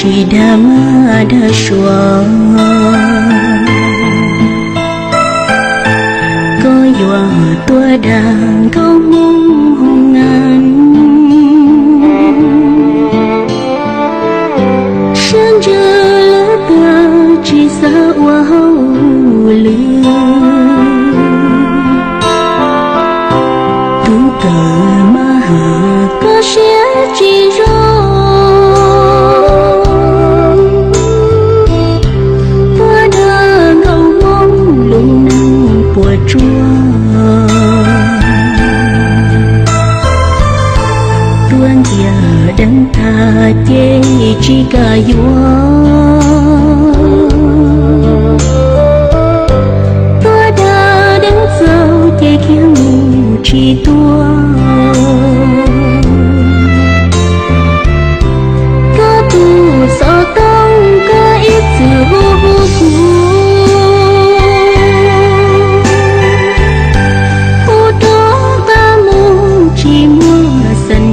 Tsis dag mab dag suav, koj yuav tuaj dag nkauj Hmoob hoo nas. Siab ntsws lawv tag tsis xav ua hauj lwm. Tub kawm mab has koj siab tsis zoo, tuaj dag nkauj Hmoob lub neej puas tsuaj. Tuaj ntiag deev tag ces tsis kam yuav, tuaj dag deev txaus ces khiav mus tsis tuaj. Koj tus xov tooj koj ib txwm hu hu kuv, hu rov qab mus tsis muaj xeem